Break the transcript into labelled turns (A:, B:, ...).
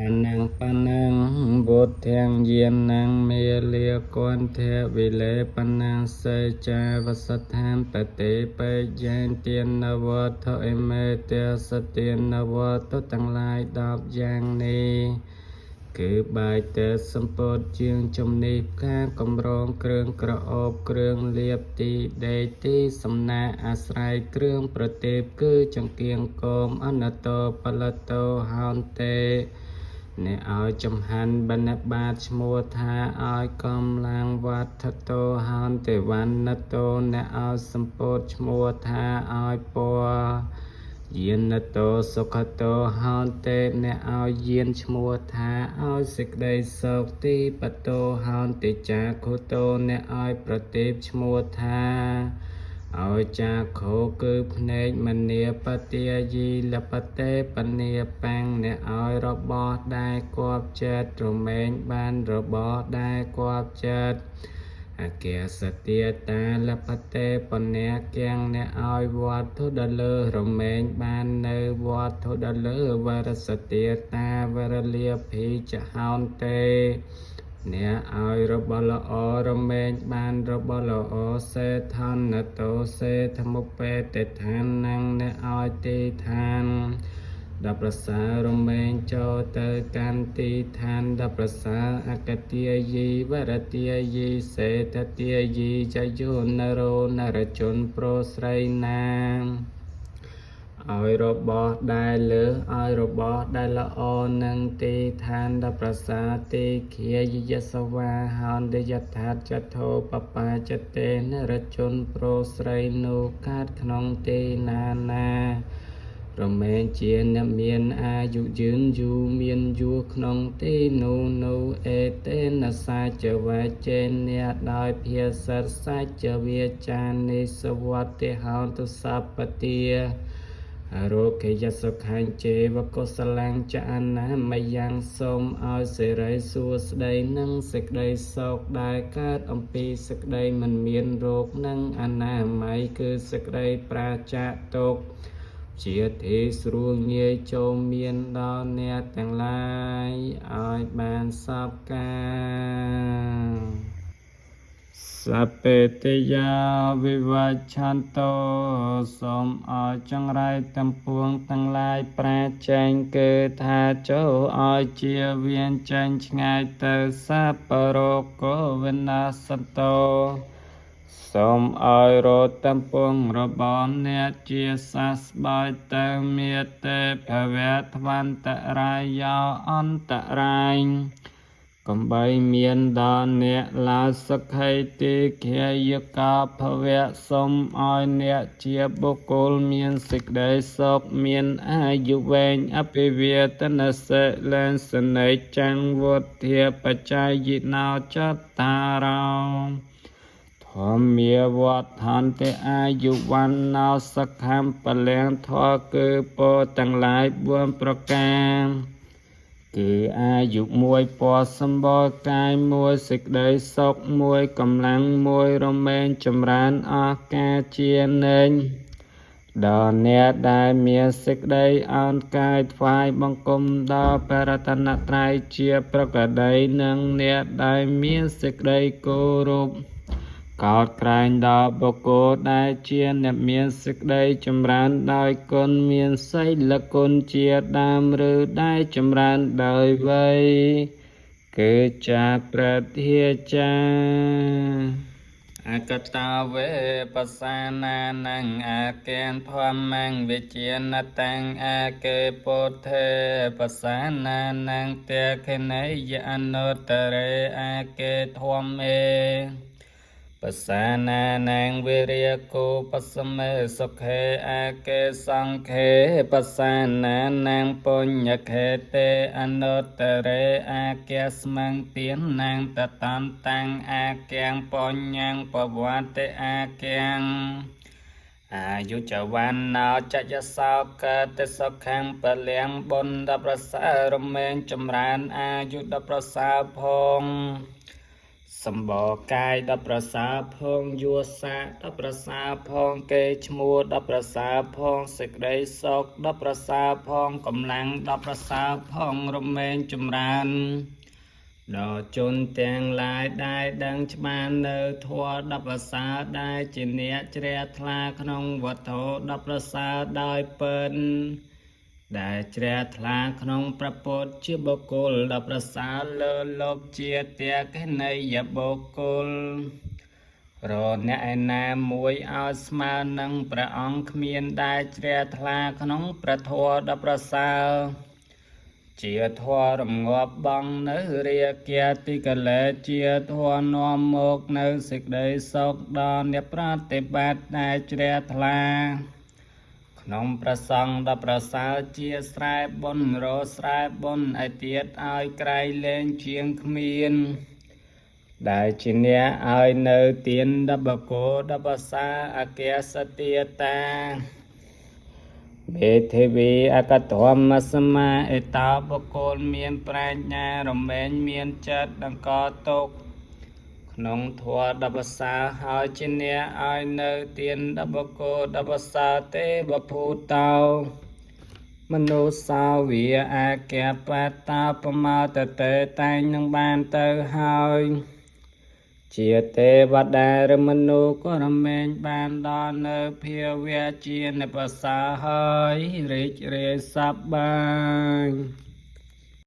A: អនੰបនੰបុទ្ធាងយានੰមេលាគន្ធវិលេបនੰសេចាវសដ្ឋានបតិបេយានទានវត្ថុអិមេទេសទានវត្ថុទាំងឡាយ10យ៉ាងនេះគឺបាយទេសម្ពតជាងជំនិះផ្កាកម្រងគ្រឿងក្រអូបគ្រឿងលាបទីដេកទីសំណាក់អាស្រ័យគ្រឿងប្រទេពគឺចង្គៀងគមអនតោផលតោហោនតេអ្នកឲ្យចំហាន់បិណ្ឌបាតឈ្មោះថាឲ្យកំលាំងវត្ថតោហោនទេវណ្ណតោអ្នកឲ្យសម្ពោធឈ្មោះថាឲ្យពរយានតោសុខតោហោនតេអ្នកឲ្យយានឈ្មោះថាឲ្យសេចក្តីសុខទីបតោហោនតិចាខុតោអ្នកឲ្យប្រទេពឈ្មោះថាឲ្យចាខោគឺភ្នែកមនាបទាយីលបតេបនីបាំងអ្នកឲ្យរបស់ដែលគប់ចិត្តរមែងបានរបស់ដែលគប់ចិត្តអគាសទាតាលបតេបញ្ញាគៀងអ្នកឲ្យវត្ថុដ៏លើរមែងបាននៅវត្ថុដ៏លើវរសទាតាវរលាភីចហោនតេអ្នកឲ្យរបស់ល្អរមែងបានរបស់ល្អសេឋានតោសេធមុបេតិឋាននអ្នកឲ្យទីឋានដល់ប្រសើររមែងចូលទៅកាន់ទីឋានដល់ប្រសើរអកទាយីវរទាយីសេតទាយីចយុនរោនរជនប្រុសស្រីណាឲ្យរបស់ដែលលើឲ្យរបស់ដែលល្អនឹងទីឋានដល់ប្រសាទីខាយយសវាហោនដយថាចថោបបាចតេនរជនប្រុសស្រីនោះកើតក្នុងទីណាណារមែងជាអ្នកមានអាយុយឺនយូរមានយួរក្នុងទីនោះនោះអេតេនសាចវចេនៈដោយភាសិតសាចវាចានិសវតិហោទុសពទារោគយសុខាញចេវកុសលੰចអនាមយ៉ាងសូមឲ្យសិរីសួស្តីនិងសេចក្តីសោកដែលកើតអំពីសេចក្តីមិនមានរោគនិងអនាម័យគឺសេចក្តីប្រាចាកទុក្ខជាទីស្រួលងាយចូលមានដល់អ្នកទាំងឡាយឲ្យបានសពការសពេតិយាវិវច្ឆន្តោសូមឲ្យចង្រៃទាំងពួងទាំងឡាយប្រាចែងគឺថាចូលឲ្យជាវៀនចេញឆ្ងាយទៅសពរោគវិនាសន្តោសូមឲ្យរោទាំងពួងរបស់អ្នកជាសះស្បើយទៅមេទេភវៈធវន្តរាយោអន្តរាយកុំបីមានដល់អ្នកឡើយសុខីទីខាយកោភវៈសូមឲ្យអ្នកជាបុគ្គលមានសេចក្តីសុខមានអាយុវែងអភិវេទនសិលែនសនិច្ចំវុទ្ធាបច្ច័យិណោចតារោធម្មាវដ្ឋន្តិអាយុវណ្ណោសុខំពលំធម៌គឺពោទាំងឡាយ4ប្រការគឺអាយុមួយពណ៌សម្បល់កាយមួយសេចក្តីសុខមួយកម្លាំងមួយរមែងចម្រើនអស់ការជានិច្ចដល់អ្នកដែលមានសេចក្តីអោនកាយថ្វាយបង្គំដល់ព្រះរតនត្រ័យជាប្រកដីនិងអ្នកដែលមានសេចក្តីគោរពកោតក្រែងដល់បុគ្គលដែលជាអ្នកមានសេចក្តីចម្រើនដោយគុណមានសីលគុណជាដើមឬដែលចម្រើនដោយវ័យគឺចាប្រធាចាអកតាវេបសានានੰអាគានធម្មងវិជានតាំងអាកេពុទ្ធេបសានានੰតេខិនិយអនុត្តរេអាកេធម្មេបសានានងវិរិយគោបសមេសុខេអាកេសង្ឃេបសានានងបញ្ញខេតេអនុត្តរេអាគាស្មង្ទាននងតតន្តតាំងអាគាងបញ្ញងបវតិអាគាងអាយុចវណ្ណោចយសោកតិសុខំពលំបុណ្យដល់ប្រសើររមែងចម្រើនអាយុដល់ប្រសើរផង សម្បរកាយដល់ប្រសើរផងយួសាដល់ប្រសើរផងគេឈ្មោះដល់ប្រសើរផងសេចក្តីសុខដល់ប្រសើរផងកម្លាំងដល់ប្រសើរផងរមែងចម្រើនដល់ជនទាំងឡាយដែលដឹងច្បាស់នៅធម៌ដល់ប្រសើរដែលជាអ្នកជ្រះថ្លាក្នុងវត្ថុដល់ប្រសើរដោយពិន ដែលជ្រះថ្លាក្នុងព្រះពុទ្ធជាបុគ្គលដ៏ប្រសើរលើលោកជាតេកណីយបុគ្គលរអ្នកឯណាមួយឲ្យស្មើនឹងព្រះអង្គគ្មានដែលជ្រះថ្លាក្នុងព្រះធម៌ដ៏ប្រសើរជាធម៌រងាប់បងនៅរាគាតិកលេជាធម៌នាំមកនៅសេចក្តីសុខដល់អ្នកប្រតិបត្តិដែលជ្រះថ្លា ក្នុងប្រសង់ដ៏ប្រសើរជាស្រែបុណ្យរស្រែបុណ្យឲ្យទៀតឲ្យក្រៃលែងជាងគ្មាន ដែលជាអ្នកឲ្យនៅទានដបកោដបសាអគាសទាតាមេធាវីអកធម្មសមាអេតោបុគ្គលមានប្រាជ្ញារមែងមានចិត្តដង្កទុក ក្នុងធម៌ដបសាហើយជាអ្នកឲ្យនៅទានដបកោដបសាទេវភូតោមនុស្សសាវាអាគាបតាបមោតតេតែងនឹងបានទៅហើយ ជាទេវតាឬមនុស្សក៏រមែងបានដល់នៅភាវៈជានិបសាហើយរីករាយសប្បាយ។